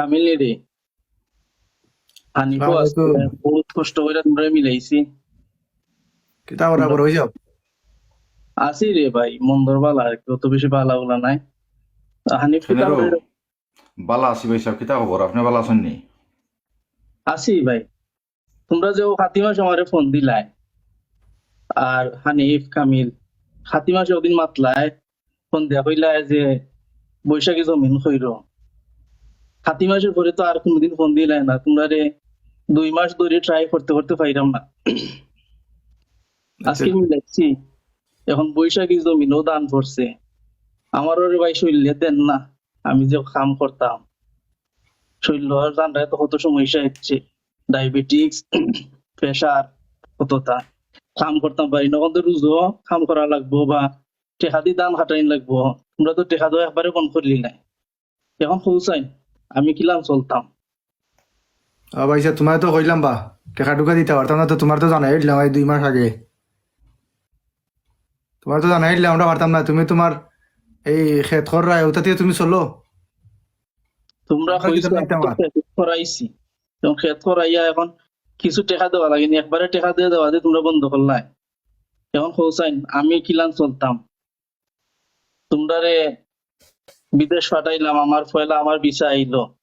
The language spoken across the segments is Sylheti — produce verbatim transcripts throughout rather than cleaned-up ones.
কামিল রে, হানিফও আছে। বহুত কষ্ট কইরা তুমরারে মিলাইছি। কিতা খবর বড় ভাইসাব? আছি রে ভাই, মন্দর বালা আর কি, অত বেশি বালা উলা নাই। হানিফ, কিতা খবর? বালা আছি ভাইসাব, কিতা খবর? আপনে বালা আছইন নি? আছি ভাই। তুমরা যে অউ ফাতিমা সে আমারে ফোন দিলায়, আর হানিফ, কামিল, ফাতিমা সে অউ দিন মাতলায়, ফোন দিয়া কইলায় যে বৈশাখী জমিন কইরো। ফাতিমা সে পরে তো আর কুনুদিন ফোন দিলায় না। তুমরারে দুই মাস ধরি try করতে করতে পাইরাম না। আজকে মিলাইছি, এখন বৈশাখী জমিনও দান পড়ছে। আমারও রে ভাই শরীরে দেন না, আমি যে কাম করতাম, শরীর লওয়ার জানরায় তো কত সমস্যা হচ্ছে, diabetics, pressure, কততা। কাম করতাম পারি না, অখন তো রুজো কাম করা লাগবো বা টেকা দি দান খাটাইন লাগবো। তুমরা তো টেকা দেওয়া একবারে বন্ধ করিলিলায়। এখন কও চাইন, আমি কিলান চলতাম? আ, ভাইসাব, তুমারে তো কইলাম বা, টেকা টুকা দিতা পারতাম না, তো তুমারে তো জানাইয়া দিলাম এই দুই মাস আগে। তুমারে তো জানাইয়া দিলাম, আমরা পারতাম না, তুমি তুমার এই খেত কররায়, অউটা দিয়া তুমি চলো। তুমরা কইছো, আমি তো খেত করাইছি। এখন খেত করাইয়া এখন কিছু টেকা দেওয়া লাগেনি, একবারে টেকা দিয়া দেওয়া দিয়া তুমরা বন্ধ করলায়। এখন কও চাইন, আমি কিলান চলতাম? তুমরারে বিদেশ পাঠাইলাম, আমার পয়লা আমার ভিসা আইলো।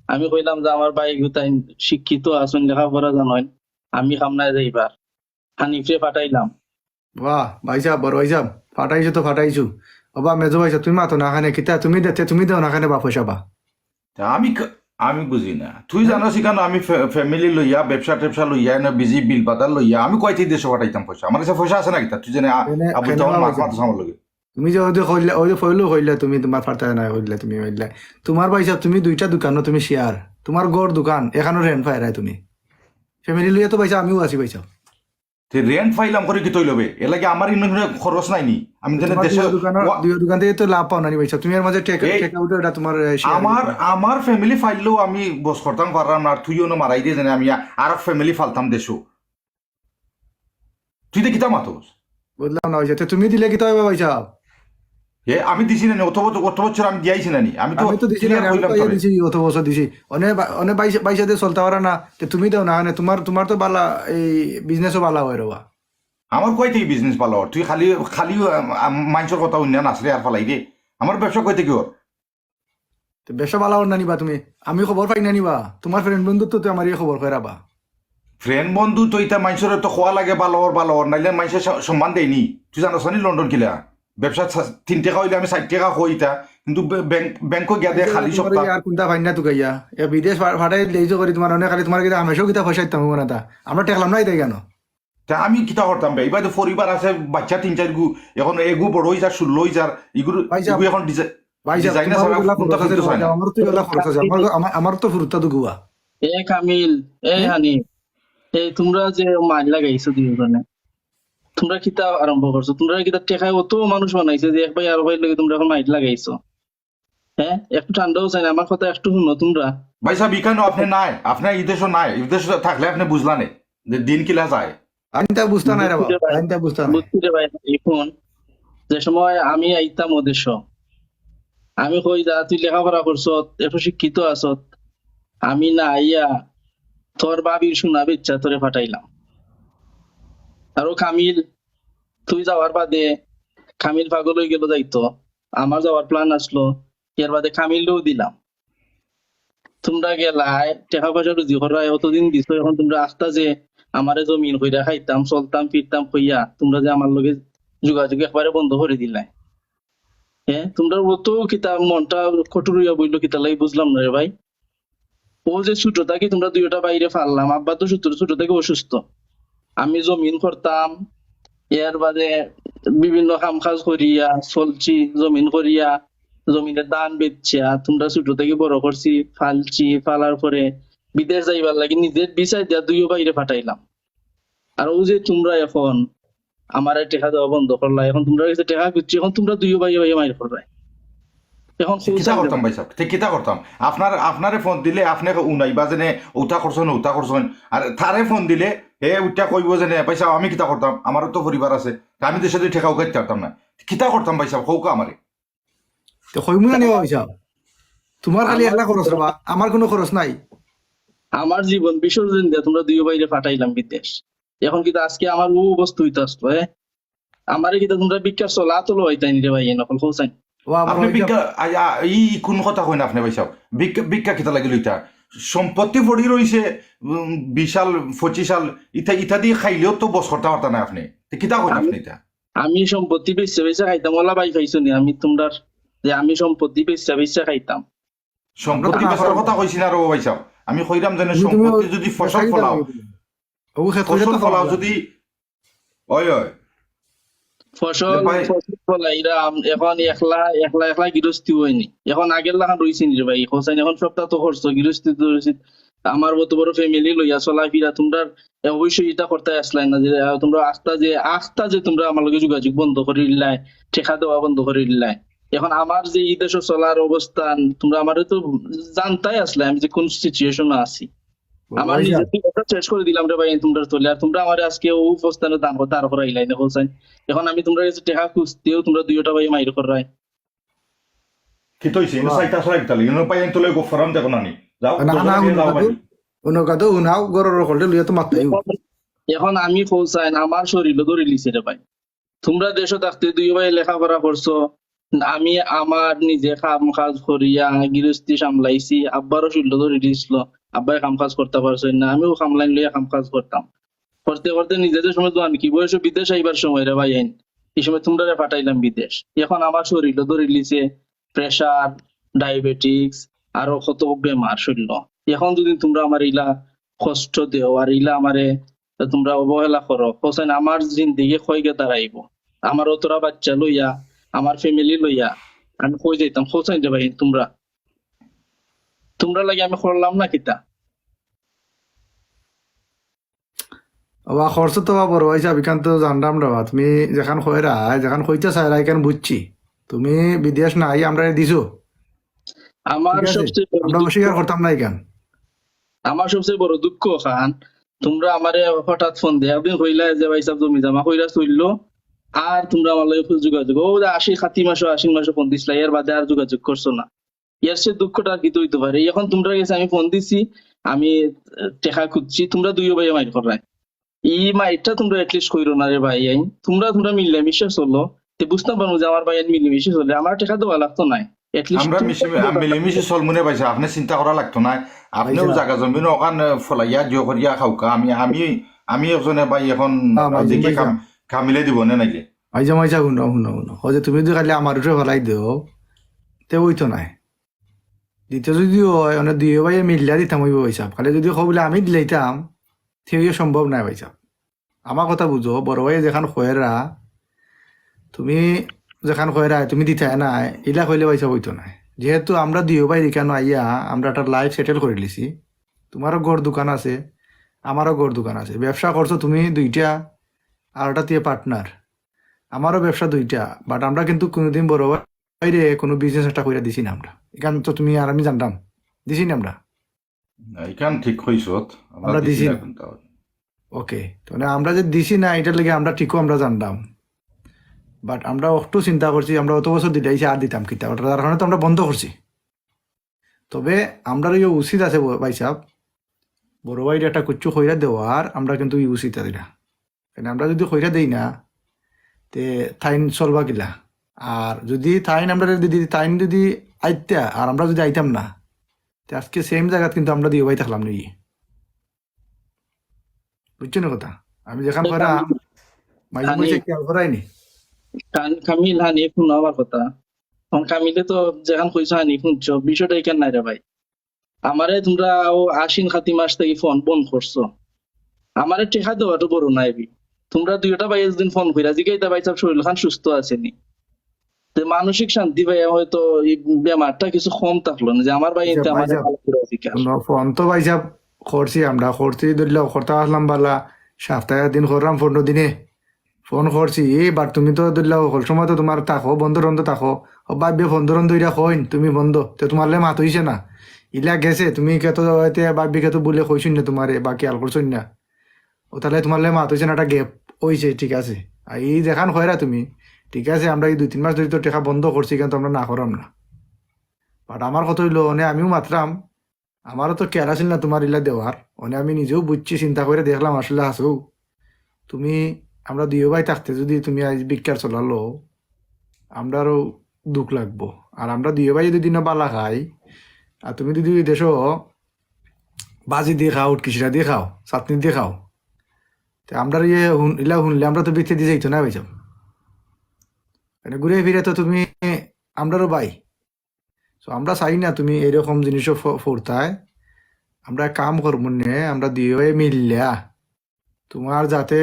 আমি কইলাম যে আমার ভাইগু তাইন শিক্ষিত আছইন, লেখাপড়া জানইন, আমি কামনায় যাইবার। হানিফরে পাঠাইলাম। বাহ, ভাইসাব, বড় ভাইসাব, পাঠাইছো তো পাঠাইছো। ওবা, মেজো ভাইসাব, তুমি মাতো না কেনে, কিতা তুমি দেতে, তুমি দেও না কেনে বা পয়সা বা? তে আমি ক-, আমি বুঝি না। তুই জানোস কেনে আমি ফে-, family লইয়া, ব্যবসা ট্যাবসা লইয়া, না busy বিল বাজার লইয়া, আমি কইতে দেশো পাঠাইতাম পয়সা? আমার কাছে পয়সা আছে না কিতা? তুই জানে আ-, কেনে, আবু কেনে জামান বা মাছ ভাইসাব? মারতাম আমার লগে। তুমি যে ওই যে কইলে, ওই যে ফয়লু কইলে তুমি, তুমার ফারতায় নাই কইলে তুমি কইলে। তুমার ভাইসাব, তুমি দুইটা দোকানো তুমি share, তুমার ঘর দোকান, এখানো rent পাইরায় তুমি। Family লইয়া তো ভাইসাব আমিও আছি ভাইসাব। তে rent পাইলাম করি কিতা অইলো বে? এর লাগি আমার ইনো কোনো খরচ নাই নি? আমি জানি তুমার দেশে দুইও দোকান, ওয়া- দুইও দোকান থাকি তো লাভ পাও না নি ভাইসাব। তুমি এর মাঝে take, এই take out এটা তুমার, এ, share আমার, দিবা। আমার family পাইলেও আমি বস করতাম পাররাম না, আর তুইও না মারাই দিয়ে জানে আমি আ-, আর family পালতাম দেশো। তুই তো কিতা মাতস? বুঝলাম না ভাইসাব, তে তুমি দিলে কিতা অইবো ভাইসাব? এ, আমি দিছি না নি, অত বছর, অত বছর আমি দিয়াইছি না নি, আমি তো আমি তো দিছি না clear নি, আমি কইলাম তো ইয়ে তোরে। দিছি, অত বছর দিছি। অনে বা-, অনে ভাইসাব, ভাইসাব দিয়া চলতা পাররা না, তে তুমি দেও না, মানে তুমার, তুমার তো বালা, এই business-ও বালা অয় রে বা। আমার কই থাকি business বালা অর? তুই খালি, খালি, আম, আম, মাইনষর কথা হুনিয়া নাচরে আর ফালাই দে। আমার ব্যবসা কই থাকি অর? তে ব্যবসা বালা অর না নি বা তুমি? আমি খবর পাই না নি বা? তুমার friend বন্ধু তো তুই আমার ইয়ে খবর কইরা বা। Friend বন্ধু তো ইতা মাইনষরে তো কওয়া লাগে বালা অর, বালা অর, নাইলে মাইনষে স-, সম্মান দেয় নি। তুই জানোস নি লন্ডন কিলা? ব্যবসা সা-, তিন টেকা অইলে আমি ষাইট টেকা কই ইতা, কিন্তু বে-, ব্যাংক, ব্যাংকো গিয়া দে খালি সপ্তাহ। আর কুনটা পাই না তুকাইয়া? এ বিদেশ পা-, পাঠাই দিলে এই যে করি তুমার অনে খালি তুমার কিতা হামেশাও কিতা পয়সা দিতাম অইবো না তা? আমরা ঠেকলাম না ইতাই কেনে? তে আমি কিতা করতাম বে? ইবায় তো পরিবার আছে, বাইচ্চা তিন চাইরগু, এখন এগু বড় অইযার, ষোলো অইযার, ইগুর, ভাইসাব, ইগু এখন ডিজা-, ভাইসাব, designer তুমার ছাড়া অগুলা কুনটা খরচ আছে, কিনতে চায় না। ভাইসাব, আমার তো অগুলা খরচ আছে, আমার, আমার, আমার তো ফুরুতা দুগুয়া। এ কামিল, এ হ্যাঁ? হানিফ, এই তুমরা যে মাইর লাগাইছো দুইজনে, তুমরা কিতা আরম্ভ করছো? তুমরা কিতা টেকায় অত মানুষ বানাইছে যে এক ভাই আর ভাইর লগে তুমরা এখন মাইর লাগাইছো? হ্যাঁ, একটু ঠান্ডা অও চাইন, আমার কথা একটু হুনো তুমরা। ভাইসাব, ইখানো আপনে নাই, আপনে ই দেশো নাই, ই দেশো থাকলে আপনে বুঝলা নে যে দিন কিলা যায়। আইনটা বুঝতা নাই রে বাবা, বুঝছি রে ভাই, আইনটা বুঝতা নাই। বুঝছি রে ভাই, এখন যে সময় আমি আইতাম অউ দেশো, আমি কই যা তুই লেখাপড়া করছত, একটু শিক্ষিত আছত, আমি না আইয়া তোর ভাবির সোনা বেইচ্চা তোরে পাঠাইলাম। আর অউ কামিল, তুই যাওয়ার বাদে কামিল পাগল অইগেলো যাইতো, আমার যাওয়ার plan আছলো, এর বাদে কামিলরেও দিলাম। তুমরা গেলায়, টেকা পয়সা রুজি কররায়, অতদিন দিছো, এখন তুমরা আখতা যে আমারে জমিন কইরা খাইতাম, চলতাম, ফিরতাম কইয়া, তুমরা যে আমার লগে যোগাযোগ একবারে বন্ধ করি দিলায়। হ্যাঁ, তুমরার অত কিতা মনটা কঠোর অইয়া বইলো কিতার লাগি বুঝলাম না রে ভাই। অউ যে ছোট থাকি তুমরা দুইওটা ভাইরে পাললাম, আব্বা তো ছোট, ছোট থাকি অসুস্থ। আমি জমিন করতাম, এর বাদে বিভিন্ন কাম কাজ করিয়া চলছি, জমিন করিয়া, জমিনর ধান বেচিয়া, তুমরা ছোট থাকি বড় করছি, পালছি, পালার পরে বিদেশ যাইবার লাগি নিজর ভিসা দিয়া দুইও ভাইরে পাঠাইলাম। আর অউ যে তুমরা এখন আমারে টেকা দেওয়া বন্ধ করলায়, এখন তুমরার গেছে টেকা খুজছি, এখন তুমরা দুইও ভাইয়ে ভাইয়ে মাইর কররায়। এখন তে কিতা করতাম ভাইসাব? তে কিতা করতাম? আপনার, আপনারে ফোন দিলে আপনে উনাইবা যেনে অউটা করছইন, অউটা করছইন। আর তারে ফোন দিলে হে উঠা কইবো যেনে, "ভাইসাব, আমি কিতা করতাম? আমারও তো পরিবার আছে। তে আমি দেশো থাকি টেকা উঠাইতাম পারতাম না।" কিতা করতাম ভাইসাব? কউক্কা আমারে। তে কইমু না নি বা ভাইসাব? তোমার খালি একলা খরচ রে বা, আমার কুনু খরচ নাই। আমার জীবন বিসর্জন দিয়া তুমরা দুইও ভাইরে পাঠাইলাম বিদেশ। এখন কিতা আজকে আমার অউ অবস্থা অইতো আছলো, এ? আমারে কিতা তুমরা ভিক্ষার ছলা তো লওয়াইতায় নি রে ভাইয়াইন অকল, কও চাইন। ও, আবার আপনে ওইটা ভিক্ষা, আ, আ, ই কুন কথা কইন আপনে ভাইসাব? ভিক্ষা, ভিক্ষা কিতা লাগি লইতা? সম্পত্তি পড়ি রইছে, উম, বিশ হাল, পঁচিশ হাল, ইতা, ইতা দি খাইলেও তো বস করতা পারতা নায় আপনে। তে কিতা কইন আমি, আপনে ইতা? আমি সম্পত্তি বেচিয়া বেচিয়া খাইতাম, অলা ভাই পাইছো নি? আমি তুমরার যে আমি সম্পত্তি বেচিয়া বেচিয়া খাইতাম। সম্পত্তি আমরা তো না বেচার পারবো। কথা কইছি না রে ভাইসাব। আমি কইরাম যেন তুমি, তুমি সম্পত্তি যদি ফসল বেচাই ফলাও, যাবে। ও খেত ফসল কইলে তো ফলাও পারবো। যদি, ওই, ওই। ফসল, যে ভাই ফসল ফলাইরাম, এখন একলা, একলা, একলা গিরস্তি অয়নি। এখন আগের লাখান রইছে নি রে ভাই, কও চাইন, এখন সবটা তো খরচ, গিরস্তি তো রইছে। আমার অত বড় family লইয়া চলাফিরা, তুমরার অবশ্যই ইতা করতায় আছলায় না যে, আহ, তুমরা আখতা যে, আখতা যে তুমরা আমার লগে যোগাযোগ বন্ধ করি দিলায়, টেকা দেওয়া বন্ধ করি দিলায়। এখন আমার যে ই দেশো চলার অবস্থান, তুমরা আমারে তো জানতায় আছলায় আমি যে কুন situation-ও আছি। আমার ভাইসাব। নিজের জীবনটা শেষ করি দিলাম রে ভাই, তুমরার তলে। আর তুমরা আমারে আজকে অউ অবস্থানো দাঁড় করা, দাঁড় করাইলায় না, কও চাইন। এখন আমি তুমরার গেছে টেকা খুজতেও তুমরা দুইওটা ভাই মাইর কররায়। কিতা অইছে? ইনো বাহ। চাইতা আসলে কিতা লাগি? ইনো পাই আনতে লই গো ফরাম দেখো না নি। যাও, না, দরজা না, দিয়ে যাও উনাকে ভাই। তো, উনাকে তো উনাও ঘরর হকলরে লইয়া তো মাততায়। এখন আমি কও চাইন, আমার শরীরও ধরি লিছে রে ভাই। তুমরা দেশো থাকতে দুইও ভাই লেখাপড়া করছো, আমি আমার নিজে কাম কাজ করিয়া, গিরস্তি সামলাইছি, আব্বারও শরীরও ধরি দিছিল, আব্বায় কাম কাজ করতা পারছইন না, আমিও কামলাইন লইয়া কাম কাজ করতাম। করতে করতে নিজে যে সময় জোয়ান কি বয়সো বিদেশ আইবার সময় রে ভাইয়াইন, ই সময় তুমরারে পাঠাইলাম বিদেশ। এখন আমার শরীরও ধরি লিছে pressure, diabetics, আরো কত বেমার শরীরও। এখন যদি তুমরা আমার ইলা কষ্ট দেও আর ইলা আমারে তুমরা অবহেলা করো, কও চাইন আমার জিন্দেগি কই গিয়া দাঁড়াইবো? আমার অতরা বাইচ্চা লইয়া, আমার family লইয়া আমি কই যাইতাম? কও চাইন রে ভাই তুমরা, তুমরার লাগি আমি করলাম না কিতা? ওবা, খরচ তো বা বড় ভাইসাব, ইখান তো জানরাম রে বা। তুমি যেখান কইরায়, যেখান কইতা চাইরায়, ইখান বুঝছি। তুমি বিদেশ নাই, আমরারে দিছো। আমার ঠিক আছে? সবচেয়ে বড় আমরা দুঃখ অস্বীকার করতাম না ইখান। আমার সবচেয়ে বড় দুঃখ খান, তুমরা আমারে হঠাৎ ফোন দিয়া একদিন কইলায় যে, "ভাইসাব, জমি জমা কইরা চললো, আর তুমরা আমার লগে যোগাযোগ।" অউ যে আশির খাতি মাসো, আশির মাসো ফোন দিছলায়, এর বাদে আর যোগাযোগ করছো না। এর সে দুঃখটা আর কিতা অইতো পারে? এখন তুমরার গেছে আমি ফোন দিছি, আমি, আহ, টেকা খুজছি, তুমরা দুইও ভাইয়ে মাইর কররায়। ই মাইরটা তুমরা at least কইরো না রে ভাইয়াইন। তুমরা, তুমরা মিলামিশা চলো। তে বুঝতাম পারমু যে আমার ভাইয়াইন মিলামিশা চলে। আমার টেকা দেওয়া লাগতো নায়। At least আমরা তুমরা মিশে-, আ, মিলামিশা চলমু নে ভাইসাব, আপনে চিন্তা করা লাগতো নায়। আপনেও ভাইসাব। জাগা জমিন অখান, আ, ফলাইয়া জিও করিয়া খাউক্কা। আমি, আমি, আমি একজনে ভাই এখন না, ভাই, দেখি ভাইসাব। কাম-, কামিলে দিবো নে নাইলে। ভাইসাব, ভাইসাব, হুনো, হুনো, হুনো। অউ যে তুমি যদি খালি আমার উপরে ফালাই দেও, তে অইতো নায়। দিতে যদি অয়, মানে দুইও ভাইয়ে মিল্লা দিতাম অইবো ভাইসাব। খালি যদি কও বুলে আমি দিলাইতাম, তে অইয়া সম্ভব নায় ভাইসাব। আমার কথা বুঝো, বড় ভাইয়ে যেখান কয়রা, তুমি যেখান কয়রা, তুমি দিতায় নায়, ইলা কইলে ভাইসাব অইতো নায়। যেহেতু আমরা দুইও ভাই ইখানো আইয়া, আমরা একটা life settle করি লিছি। তুমারও ঘর দোকান আছে, আমারও ঘর দোকান আছে। ব্যবসা করছো তুমি দুইটা, আর ওটা দিয়ে partner। আমারও ব্যবসা দুইটা, but আমরা কিন্তু কোনোদিন বড় ভাইরে কোনো business একটা কইরা দিছি না আমরা। ইখান তো তুমি আর আমি জানতাম, দিছি না আমরা? না, ইখান ঠিক কইছত, আমরা আমরা দিছি দিছি না। না কোনটা। OK, তো মানে আমরা যে দিছি না, ইটার লাগি আমরা ঠিকও আমরা জানতাম, but আমরা একটু চিন্তা করছি, আমরা অত বছর দিলাইছি, আর দিতাম কিতা, ওটা যার কারণে তো আমরা বন্ধ করছি। তবে আমরার ইও উচিত আছে ব-, ভাইসাব, বড় ভাইরে একটা কুচ্ছু কইরা দেওয়ার, আমরা কিন্তু ই উচিত আছে ইটা। কারণ আমরা যদি কইরা দেই না, তে তাইন চলবা কিলা? আর যদি তাইন আমরা যদি, তাইন যদি আইতা, আর আমরা যদি আইতাম না, তে আজকে same জাগাত কিন্তু আমরা দুইও ভাই থাকলাম নি। বুঝছো নি কথা? আমি যেখান তো কইরা, কাম-, মাঝে মাঝে কামি-, খেয়াল করায়নি। কান-, কামিল, হানিফ, হুনো আমার কথা। এখন কামিলে তো যেখান কইছো হানিফ, হুনছো, বিষয়টা ইখান নায় রে ভাই। আমারে তুমরা অউ আশ্বিন খাতি মাস থাকি ফোন বন্ধ করছো। আমারে টেকা দেওয়াটা বড় নায় বি। তুমরা দুইওটা ভাইয়ে যুদি ফোন কইরা জিগাইতা, "ভাইসাব, শরীল খান সুস্থ আছে নি?" তে মানসিক শান্তি পাইয়া হয়তো ই বেমারটা কিছু কম থাকলো না, যে আমার ভাইয়ে আচ্ছা, ইনতে আমারে ভাইসাব, ভালা করি জিগার। হুনো, ফোন তো ভাইসাব করছি আমরা, করছি ধরলাও, করতা আছলাম বালা, সাপ্তায় একদিন করলাম, পনরো দিনে। ফোন করছি, এ, but তুমি তো ধরলাও, হকল সময় তো তুমার থাকো, বন্ধ টন্ধ থাকো। ও ভাবিয়ে ফোন ধরন ধইরা কইন, তুমি বন্ধ। তে তুমার লে মাত অইছে না। ইলা গেছে, তুমি কেতো, এতে ভাবি কেতো বুলে কইছইন না তুমারে, বা খেয়াল করছইন না। ও তাইলে তুমার লে মাত অইছে না, একটা gap অইছে, ঠিক আছে। আর ই যেখান কইরা তুমি, ঠিক আছে, আমরা ই দুই তিন মাস ধরি তো টেকা বন্ধ করছি, কিন্তু আমরা না করাম না। বাট আমার কথা অইলো, অনে আমিও মাতরাম, আমারও তো খেয়াল আছিল না তুমার ইলা দেওয়ার। অনে আমি নিজেও বুঝছি, চিন্তা করি দেখলাম আসলে হাছাউ। তুমি, আমরা দুইও ভাই থাকতে যুদি তুমি আইজ ভিক্ষার চলালো, আমরারও দুখ লাগবো। আর আমরা দুইও ভাই যুদি দিনও বালা খাই, আর তুমি যুদি দেশো বাজি দি খাও, উটকিশিরা দি খাও, চাটনি দি খাও, তে আমরার ইয়ে হুন-, ইলা হুনলে আমরা তো ভিক্ষা দি যাইতো না ভাইসাব। মানে ঘুরে ফিরে তো তুমি আমরারও ভাই। So আমরা চাই না তুমি এরকম জিনিসও ফ-, ফড়তায়। আমরা কাম করমু নে, আমরা দুইও ভাই মিল্লা। তুমার যাতে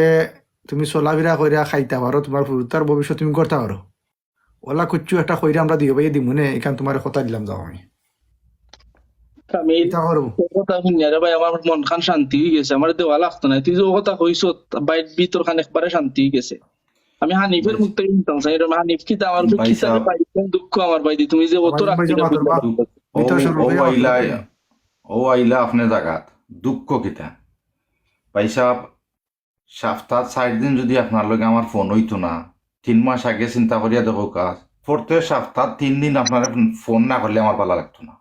তুমি চলাফিরা করিয়া খাইতা পারো, তুমার ফুরুতার ভবিষ্যৎ তুমি করতা পারো। অলা কুচ্ছু একটা কইরা আমরা দুইও ভাইয়ে দিমু নে, ইখান তুমারে কথা দিলাম যাও আমি। আমি ইতা করবো। তোর কথা হুনিয়া রে ভাই, আমার মনখান শান্তি অইগেছে, আমার দেওয়া লাগতো না। তুই যে ও কথা কইছস, ভাইর ভিতরখান একবারে শান্তি অইগেছে। আমি হানিফের মুখ থাকি হুনতাম চাই, এরকম হানিফ কিতা আমার উপরে কিতা রে ভাই, কোন দুঃখ আমার ভাই দি, তুমি যে অত রাগ করিয়া কইলা। ও, ও আইলা, ও আইলা আপনে জাগাত, দুঃখ কিতা? ভাইসাব, সপ্তাত চাইর দিন যুদি আপনার লগে আমার ফোন অইতো না, তিন মাস আগে চিন্তা করিয়া দেখউক্কা, প্রত্যেক সপ্তাত তিন দিন আপনারে ফোন না করলে আমার বালা লাগতো না।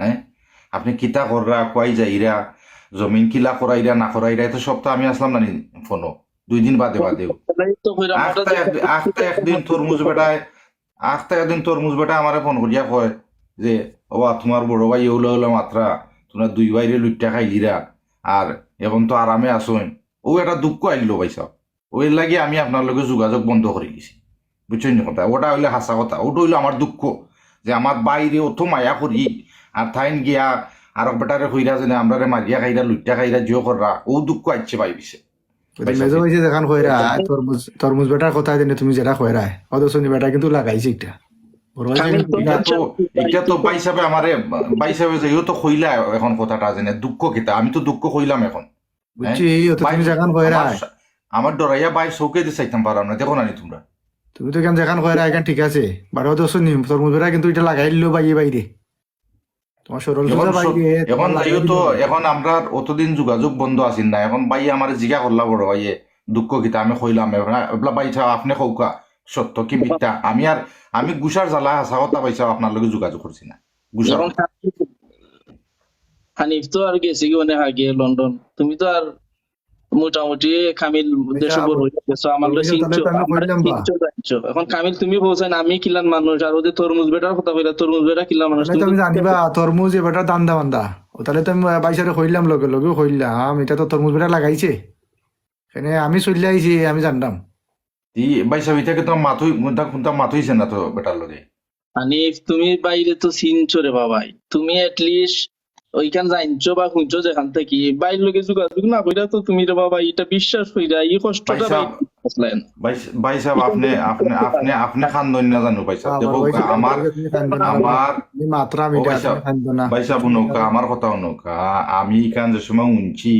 হ্যাঁ, আপনে কিতা কররা, কই যাইরা, জমিন কিলা করাইরা না করাইরা, এত সপ্তাহ আমি আছলাম না নি ফোনো, দুই দিন বাদে বাদেও। আখতা এক-, আখতা একদিন তরমুজ বেটায়, আখতা একদিন তরমুজ বেটায় আমারে ফোন করিয়া কয় যে, "ওবা, তুমার বড় ভাই অউলা অউলা মাতরা, তুমরা দুই ভাইরে লুইট্টা খাইলিরা, আর এখন তো আরামে আছইন।" অউ একটা দুঃখ আইলো ভাইসাব। অউ এরলাগি আমি আপনার লগে যোগাযোগ বন্ধ করি দিছি, বুঝছইন নি কথা? অটা অইলে হাছা কথা, অটা অইলো আমার দুঃখ যে আমার ভাইরে অত মায়া করি, আর তাইন গিয়া আরক বেটারে কইরা যেনে আমরারে মারিয়া খাইরা, লুইট্টা খাইরা, জিও কররা, অউ দুঃখ আইছে ভাই পিছে। মেজো ভাইসাব যেখান কইরা, তরমুজ, তরমুজ বেটার কথা যেনে তুমি যেটা কইরা, অত শুনি বেটা কিন্তু লাগাইছে একটা। বড় ভাই ইটা তো, ইটা তো ভাইসাবে আমারে, ভাইসাবে যে ইও তো কইলা এখন কথাটা যেনে দুঃখ কিতা, আমি তো দুঃখ কইলাম এখন। বুঝছি, হ্যাঁ? অত তুমি যেখান কইরা। আমার, আমার ডরাইয়া ভাইর চউখেদি চাইতাম পারলাম না, দেখো না নি তুমরা। তুমি তো ইখান যেখান কইরা, ইখান ঠিক আছে। বারো দশ নি, তরমুজ বেটা কিন্তু ইটা লাগাইলো ভাইয়ে ভাইরে। তুমার সরল এখন সোজা ভাইরে, এখন যাইও তো, এখন আমরার অতদিন যোগাযোগ বন্ধ আছিল না। এখন ভাইয়ে আমারে জিগা করলা বড় ভাইয়ে, দুঃখ কিতা? আমি কইলাম, এবলা ভাইসাব আপনে কউক্কা, সত্য কি মিথ্যা? আমি আর, আমি গুছার জ্বালা হাছা কথা ভাইসাব আপনার লগে যোগাযোগ করছি না। গুছার। হানিফ তো আর গেছে কি অনেক আগে লন্ডন, তুমি তো আর মোটামুটি কামিল দেশো বড় অইয়া গেছো, আমার লগে চিনছো, আমারে চিনছো, জানছো। এখন কামিল তুমি কও চাইন আমি কিলান মানুষ, আর অউ যে তরমুজ বেটার কথা কইলা, তরমুজ বেটা কিলান মানুষ, তুমি তো জানিবা, তরমুজ এ বেটার ধান্দা বান্দা। ও তাইলে তো আমি ভাইসাবরে কইলাম, লগে লগেউ কইলাম, ইটা তো তরমুজ বেটা লাগাইছে। কেনে আমি চইল্লা আইছি, আমি জানতাম। ই ভাইসাব, ইটা কিন্তু মাতই, কুনটা, কুনটা মাতইছে না তো বেটার লগে। হানিফ, তুমি ভাইরে তো চিনছো রে বাবাই, তুমি at least অইখান জানছো বা হুনছো যেখান থাকি, ভাইর লগে যোগাযোগ না কইরা তো তুমি রে বাবা, ইটা বিশ্বাস কইরা, ই কষ্টটা ভাইসাব, ভাই, ভাইসাব, আপনে, আপনে, আপনে, আপনে কান্দইন না জানো ভাইসাব। দেখো, আমার, আমার, ভাইসাব, হুনউক্কা, আমার কথা হুনউক্কা। আমি ইখান যে সময় হুনছি,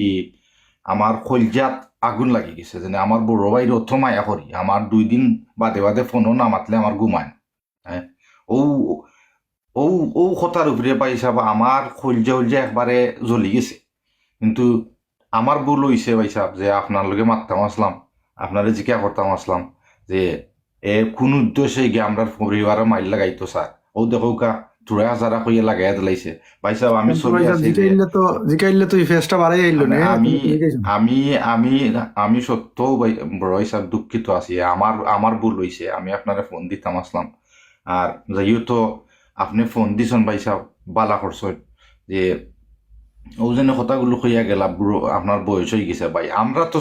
আমার কইলজাত আগুন লাগি গেছে, যেনে আমার বড় ভাইরে অত মায়া করি, আমার দুই দিন বাদে বাদে ফোনো না মাতলে আমার ঘুম অয় না। হ্যাঁ, অউ, অউ, অউ কথার উপরে ভাইসাব আমার কইলজা উইলজা একবারে জ্বলি গেছে। কিন্তু আমার ভুল অইছে ভাইসাব যে আপনার লগে মাততাম আছলাম, আপনারে জিকা করতাম আছলাম যে এ কুন উদ্দেশ্যে গিয়া আমরার পরিবারো মাইর লাগাইতো চায়। অউ দেখউক্কা, থুড়া হাজারা কইয়া লাগাইয়া দিলাইছে। ভাইসাব, আমি কিন্তু চলি ভাইসাব, আছি যে জিকাইলে তো, জিকাইলে তো ই ফেসটা বাড়াই আইলো মানে, না। আমি, আমি, আমি, আমি সত্য ভাই, বড় ভাইসাব দুঃখিত আছি। আমার, আমার ভুল অইছে, আমি আপনারে ফোন দিতাম আছলাম। আর যাইও তো, আপনে ফোন দিছইন ভাইসাব, বালা করছইন। যে অউ যেনে কথাগুলো কইয়া গেলা, বুড়ো, আপনার বয়স অই গেছে ভাই। আমরা তো,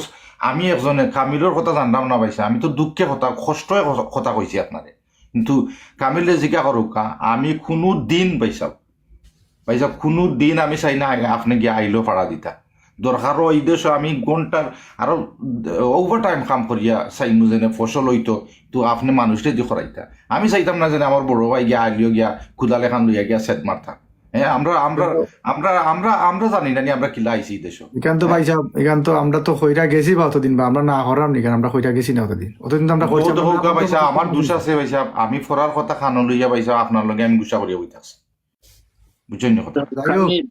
আমি একজনে কামিলর কথা জানতাম না ভাইসাব, আমি তো দুঃখে কথা, কষ্টে কথা, কথা কইছি আপনারে। কিন্তু কামিলরে জিকা করউক্কা, আমি কুনু দিন ভাইসাব, ভাইসাব, কুনু দিন আমি চাই না আগে আপনে গিয়া আইলো ফাড়া দিতা। দরকার অয় ই দেশো আমি ঘন্টার আরো overtime কাম করিয়া চাইমু যেনে ফসল অইতো, তো আপনে মানুষরে দি করাইতা। আমি চাইতাম না যেনে আমার বড় ভাই গিয়া আইলো গিয়া কুদাল এখান লইয়া গিয়া সেদ মারতা। হ্যাঁ, আমরা, আমরা, আমরা, আমরা, আমরা জানি না নি আমরা কিলা আইছি ই দেশো। ইখান তো ভাইসাব, ইখান তো আমরা তো কইরা গেছি বা অতদিন বা আমরা না করলাম নি, কারণ আমরা কইরা গেছি না অতদিন। অতদিন তো আমরা কইছি না। ভাইসাব, আমার দোষ আছে ভাইসাব, আমি ফরার কথা কানো লইয়া ভাইসাব আপনার লগে আমি গুসা করিয়া বই থাকছি। বুঝছইন নি কথা? যাই হোক, কামিল,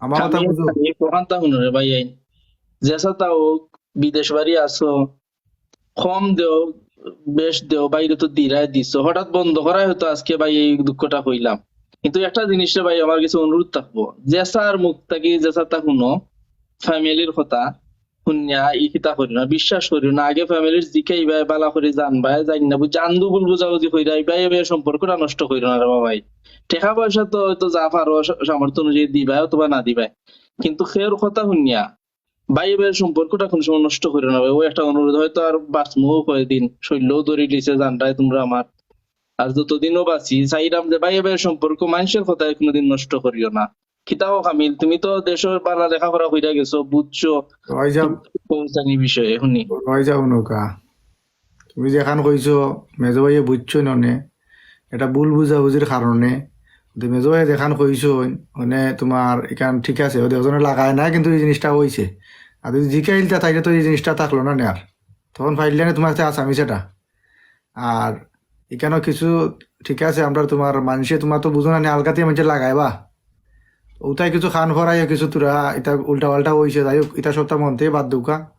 আমার কথা বুঝো। কামিল, কথাটা হুনো রে ভাই, এই যেছা তা হোক, বিদেশ বাড়ি আছো, কম দেও, বেশ দেও, বাইরে তো দিরাই দিছো, হঠাৎ বন্ধ করায় হয়তো আজকে ভাই এই দুঃখটা কইলাম। কিন্তু একটা জিনিস রে ভাই, আমার কিছু অনুরোধ থাকবো, যেসার মুখ থাকি যেসারটা হুনো, ফ্যামিলির কথা হুনিয়া ই কিতা করিও না, বিশ্বাস করিও না। আগে ফ্যামিলির জিকাইবায়, বালা করি জানবায়, জানি না বুঝি আন্দু ভুল বুঝাবুঝি কইরা ইবায় ইবায় সম্পর্কটা নষ্ট করিও না রে বাবাই। টেকা পয়সা তো হয়তো যা পারো সা-, সামর্থ্য অনুযায়ী দিবায় অথবা না দিবায়, কিন্তু কেউর কথা হুনিয়া ভাই ভাইয়ের সম্পর্কটা কোনো সময় নষ্ট করিও না ভাই। ও একটা অনুরোধ, হয়তো আর বাঁচমু কয়দিন, শরীরও ধরি দিছে, জানরায় তোমরা আমার। আর যতদিনও বাঁচি, চাইরাম যে ভাই ভাইয়ের সম্পর্ক মানুষের কথায় কোনোদিন নষ্ট করিও না। কিতাও কামিল, তুমি তো দেশর বালা লেখাপড়া কইরা গেছো, বুঝছো। ভাই সাহেব, পৌঁছানি বিষয়ে হুনি। ভাই সাহেব, নৌকা, তুমি যেখান কইছো, মেজো ভাইয়ে বুঝছো ননে, এটা ভুল বুঝাবুঝির কারণে। তো মেজো ভাইয়ে যেখান কইছো, মানে তোমার এখান ঠিক আছে, ওদের একজনে লাগায় না, কিন্তু এই জিনিসটা হইছে। আর যদি জিকাইলতা, তাইলে তো এই জিনিসটা থাকলো না নে আর। তখন ফাইল লাইনে তোমার কাছে আসামি সেটা। আর এখানেও কিছু ঠিক আছে, আমরা তোমার মানুষে তোমার তো বুঝো না নে, আলকাতে মানুষে লাগাইবা। ওটাই কিছু খান ফরাইয়া কিছু তোরা এটা উল্টা পাল্টা হইছে, যাই হোক, এটা সবটা মন থেকে বাদ দেউকা।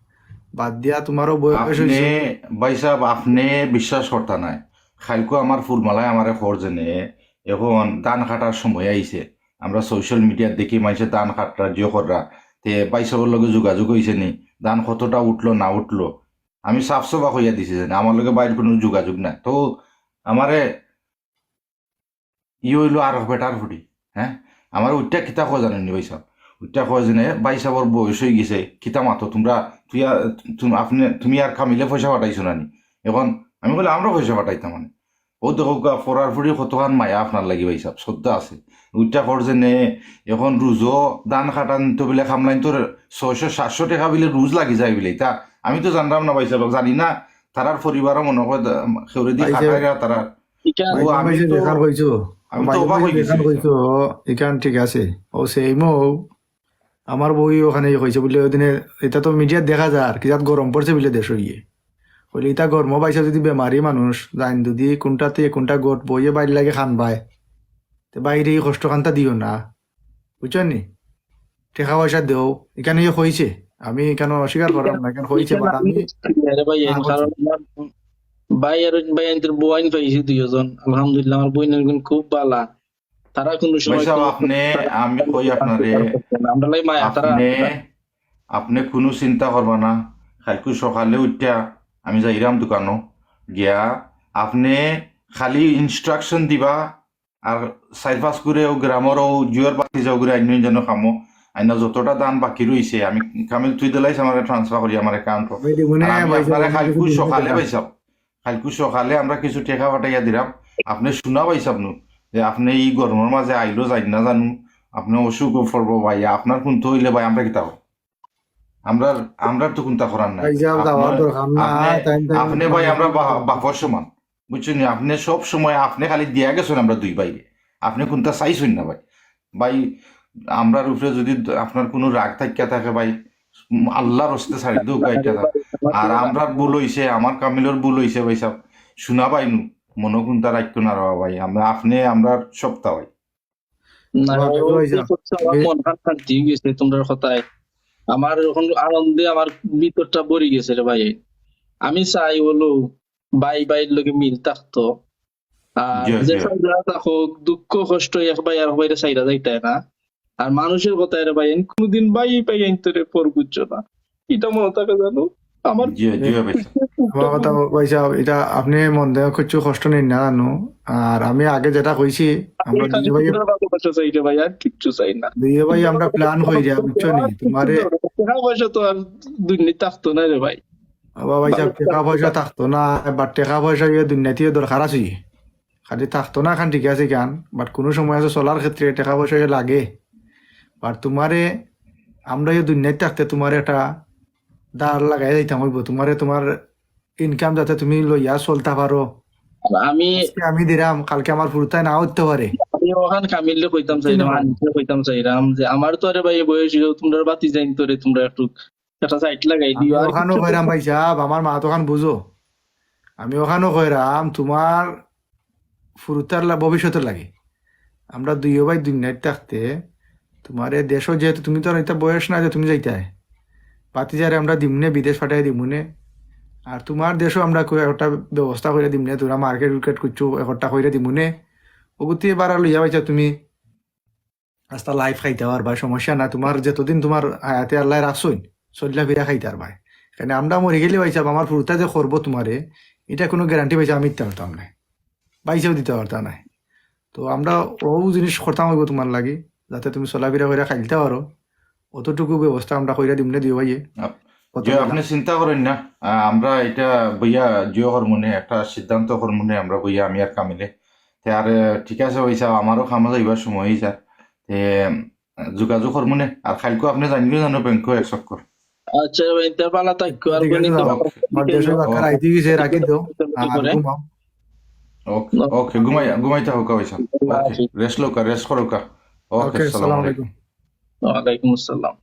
বাদ দিয়া তোমারও বয়স আপনি, হইছে। ভাই সাহেব, আপনি বিশ্বাস করতা নাই। কাইলকু আমার ফুলমালায় আমারে খর জেনে, এখন ধান কাটার সময় আইছে। আমরা সোশ্যাল মিডিয়াত দেখি মানুষে ধান কাটরা, জিও কররা। তে ভাই সাহেবর লগে যোগাযোগ হইছে নি, ধান কতটা উঠলো না উঠলো। আমি সাফ সাফা কইয়া দিছি যে আমার লগে ভাইর কোনো যোগাযোগ নাই। তো আমারে ই হইলো আর এক বেটার ফুটি, হ্যাঁ? আমার উঠটা কিতা কয় জানেন নি ভাই সাহেব? উঠটা কয় যে, "ভাই সাহেবর বয়স হয়ে গেছে, কিতা মাতো তোমরা, তুই আর, তুম-, আপনি, তুমি আর কামিলে পয়সা পাঠাইছো না নি? এখন," আমি কইলে, "আমরা পয়সা পাঠাইতাম মানে।" ও দেখো গা, ফরার ফুটি কতখান মায়া আপনার লাগি ভাই সাহেব, শ্রদ্ধা আছে। উঠটা কর যে নে, এখন রুজো ধান কাটান তো বলে কামলাইন তোর ছয়শো সাতশো টাকা বিলে রুজ লাগি যায় বিলে, তা আমি তো জানলাম না ভাই সাহেব, জানি না, তারার পরিবারও মনে হয় দা-, কেউরে দি ভাই সাহেব, কাটাইরা তারা। ইখান ও, ভাই আমি ভাই তো, যেখান কইছো, আমি তো ভাই অবাক ভাই হয়ে গেছি যেখান ভাই সাহেব। কইছো, ইখান ঠিক আছে। ও সেম ও, আমার বউ ওখানে ইয়ে কইছে বুলে ওই দিনে, এটা তো মিডিয়াত দেখা যায় আর কি, যাত গরম পড়ছে বুলে দেশ হইয়ে। কইলে ইটা গরম, ভাই সাহেব যদি বেমারি মানুষ, জান যদি কোনটাতে কোনটা গট বইয়ে বাইর লাগে খান ভাই। তে বাইরে এই কষ্ট খানটা দিও না, বুঝছো নি? টেকা পয়সা দেও, এখানে ইয়ে কইছে, আমি এখানে অস্বীকার করাম না, এখানে কইছে, ইখান but আমি আমি আরে ভাই, না কারণ করছি। আমার ভাই আর ভাই আনতে বইন পাইছি দুইজন, আলহামদুলিল্লাহ, আমার বইন একজন খুব বালা, তারা কোনো সময় ভাই সাহেব, তো আপনি, তারা আমি কই আপনারে, আমরা লাই মায়া, তারা আপনি, আপনি কোনো চিন্তা করবা না, কালকে সকালে উঠিয়া আমি যাইরাম দোকানো গিয়া, আপনি খালি ইনস্ট্রাকশন দিবা, আর চাইর পাঁচ করে ও গ্রামর ও জুয়ার বাতি যাও করে আইন যেন খামো, আইনা যতটা ধান বাকি রইছে আমি কামিল তুই দিলাইছ আমার ট্রান্সফার করি আমার অ্যাকাউন্টও। ভাই, দেখুন, আর আমি ভাই সাহেব, আপনারা আমি কালকু কিছু সকালে দিলাম। ভাই সাহেব, কালকু সকালে আমরা কিছু টেকা পাঠাইয়া দিলাম। আপনি শোনা ভাই সাহেব নু যে আপনি এই গরমর মাঝে আইলো যাই না জানু, আপনি অসুখ পড়বো ভাই, আপনার কোন তো হইলে ভাই আমরা কিতা করব? আমরা, আমরা তো কোনটা করার নাই। ভাই সাহেব, যাওয়ার আপনি, দরকার না, আপনি, time time আপনি ভাই আমরা বা-, বাপর সমান, বুঝছেন নি? আপনি সব সময় আপনি খালি দিয়া গেছেন আমরা দুই ভাইরে, আপনি কোনটা চাইছেন না ভাই। ভাই, আমরার উপরে যদি দ-, আপনার কোনো রাগ থাকিয়া থাকে ভাই, উম, আল্লাহর হস্তে ছাড়ি দেউক ভাই এটা। আর আমরার ভুল হইছে, আমার কামিলর ভুল হইছে ভাই সাহেব, শোনা ভাই নু, মনো কোনটা রাখতো না রে ভাই, আমরা, আপনি আমরার সবটা ভাই। না, আমার ও ভাই তো সাহেব, করছে, আমার এ- মন খান শান্তি হয়ে গেছে তোমরার কথায়। আমার এখন আনন্দে আমার ভিতরটা ভরি গেছে রে ভাই। আমি চাই হলো ভাই ভাইর লগে মিল থাকতো। আর জি, যে জি। সাইরা থাকো, দুঃখ কষ্ট এক ভাই আর ভাইরে সাইরা যাইতায় না। আর মানুষের কথায় রে ভাই, কোনোদিন ভাই ভাই আনতে রে পর বুঝছো না। এটা মনে থাকে জানো। আমার জি, জি, ভাই সাহেব। আমার কথা ভাই সাহেব, এটা আপনি মন দিয়ে কিছু কষ্ট নেন না জানো। আর আমি আগে যেটা কইছি, আমরা দুই ভাই, ভালোবাসা চাই রে ভাই, আর কিচ্ছু চাই না। দুই ভাই আমরা প্ল্যান করি যা, বুঝছো নি? তোমারে টেকা পয়সা তো আর দুনিয়া থাকতো না রে ভাই। বাবা ভাই সাহেব, টেকা পয়সা থাকতো না, but টেকা পয়সা ইয়ে দুনিয়াতে দরকার আছে। খালি থাকতো না খান ঠিক আছে খান, but কোনো সময় আছে চলার ক্ষেত্রে টেকা পয়সা ইয়ে লাগে। But তোমারে, আমরা ইয়ে দুনিয়াতে থাকতে তোমারে একটা দাঁড় লাগাই দিতাম হইব, তোমারে তোমার ইনকাম যাতে তুমি লইয়া চলতে পারো। আর আমি আজকে আমি দিলাম, কালকে আমার ফুরতায় না উঠতে পারে। আমি ওখান কামিলরে কইতাম বুঝছেন চাইলাম, ভাই? আনিসরে কইতাম চাইলাম যে আমার তো আরে ভাই বয়স হইলো, তোমরা বাতি যাইন তোরে, তোমরা একটু একটা সাইড লাগাই আমি দিও। আর ওখানও কিচ্ছু কইরাম ভাই সাহেব, আমার মা তো ওখান বুঝো। আমি ওখানও কইরাম তোমার ফুরুতার লা-, ভবিষ্যতের লাগে। আমরা দুইও ভাই দুনিয়াত থাকতে তোমার এ দেশও যেহেতু তুমি তো আর এটা বয়স না যে তুমি যাইতায়। বাতি যারে আমরা দিমুনে, বিদেশ পাঠাই দিমুনে। আর তোমার দেশও আমরা কই একটা ব্যবস্থা করে দিমুনে, তোরা মার্কেট উর্কেট করছো, একটা করে দিমুনে। ওগুতে বারা লইয়া ভাইসাব তুমি আস্তা life খাইতা পারবায়, সমস্যা না। তুমার যতদিন তুমার হায়াতে আল্লায় রাখছইন, চল্লা ফিরা খাইতা পারবায়। কেনে আমরা মরি গেলে ভাইসাব, আমার ফুরুতায় যে করবো তুমারে, ইটা কুনু guarantee ভাইসাব আমি দিতা পারতাম নায়, ভাইসাবেও দিতা পারতা নায়। তো আমরা অউ জিনিস করতাম অইবো তুমার লাগি, যাতে তুমি চলাফিরা করিয়া খাইলতা পারো। অতটুকু ব্যবস্থা আমরা করিয়া দিমুনে দিও ভাইয়ে। আপ-, কত জি, দিন? আপনে চিন্তা করইন না, আ, আমরা ইটা বইয়া জিও করমুনে, একটা সিদ্ধান্ত করমুনে আমরা বইয়া, আমি আর কামিলে। তে আর, এ, ঠিক আছে ভাইসাব, আমারও কামো যাইবার সময় অইযার। তে, এ, যোগাযোগ করমুনে। আর কাইলকু আপনে যাইনগি জানো ব্যাংকো এক চক্কর। আচ্ছা ভাই, তে ভালা থাকিও, আর ঠিক আছে, কোনদিন যাও। আমার দেশর দরকার আইতে গেছে, রাখি দেও। আর ঘুমাও। ওকে, ওকে, ঘুমাই, ঘুমাইতা থাকউক্কা ভাইসাব। ওকে, rest লউক্কা, rest করউক্কা। ওকে, ওকে, আসসালামু আসসালামু আলাইকুম। আলাইকুম। ওয়ালাইকুম আসসালাম।